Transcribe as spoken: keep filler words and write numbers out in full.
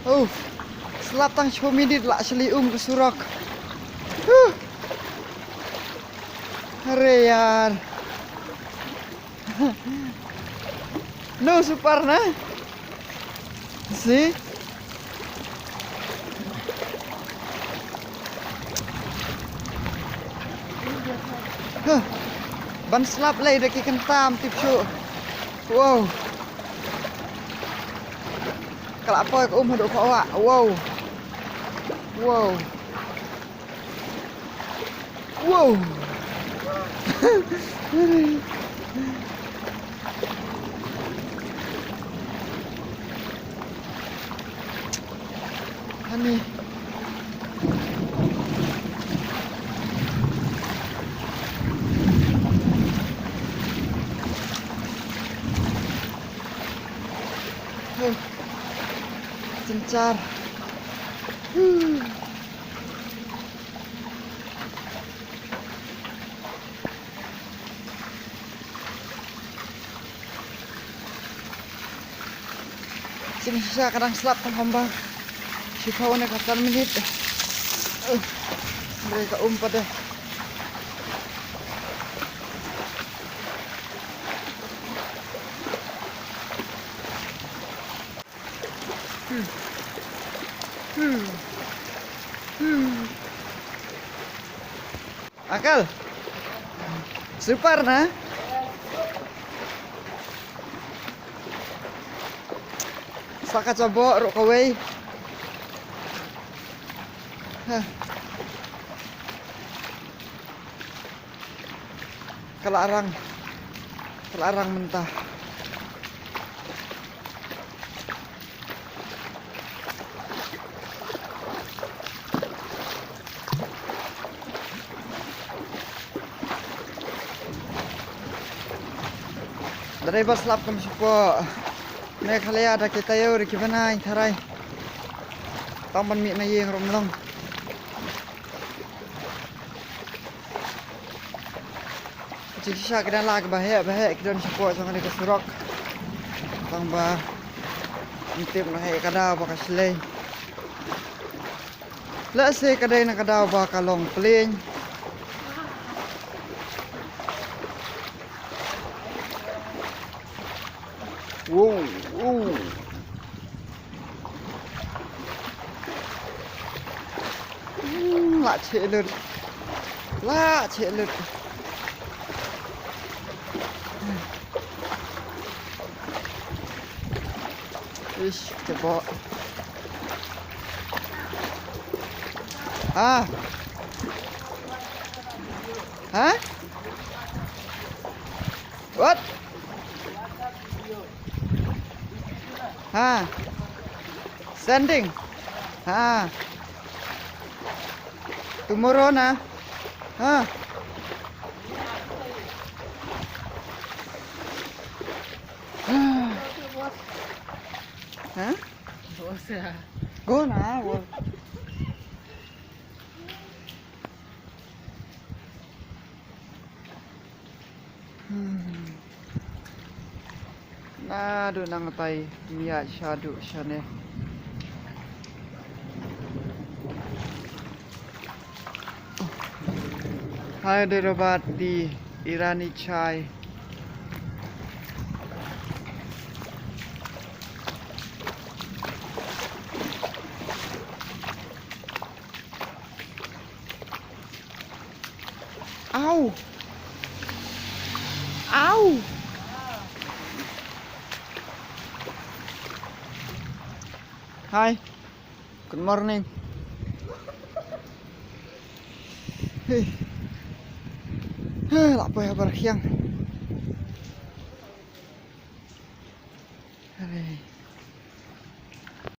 Oh, slap tang shu minit la shlei um ka surok. Huh. Are yaar. No super na? Si? Huh. Ban slap lei da ki kyntam tip shu. Wow. Ka la poi ka um haduh ka wah. Wow. Wow. Wow. Ani. Huh. Synchar. Huh. Shisha ka dang slap tang kumba shiphew ne khatsan minit. Uh, hynrei ka um pat de. Hmm. Hmm. Hmm. Uncle. Super na? Sa ka jabok ruh kawei. Hah. Ka la rang. Ka la rang mynta. Dei ba slap kam shuh. Meghalaya da ki taïew ruh ki bnai tharai. Tang ban mih na ïing ruh ym long. Shisha ki dang lah ki ba heh ba heh ki don shapoh jong kane ka surok. Tang ba ym tip na heh ka daw ba ka shlei. Lehse ka dei na ka daw ba ka long plain. Wow, wow. Hmm, lah cheh lut. Lah cheh lut. Ish, jabok. Ah. Hah? What? Ha. Sending. Ha. Tomorrow na. Ha. Ha. Go na. Go. Hmm. Naduh nangtai ym ïaid shaduh shane. Hyderabad tea, Irani chai. Ow! Ow! Hi. Good morning. Hey. Hey, la poi ha bar khiang. Hare.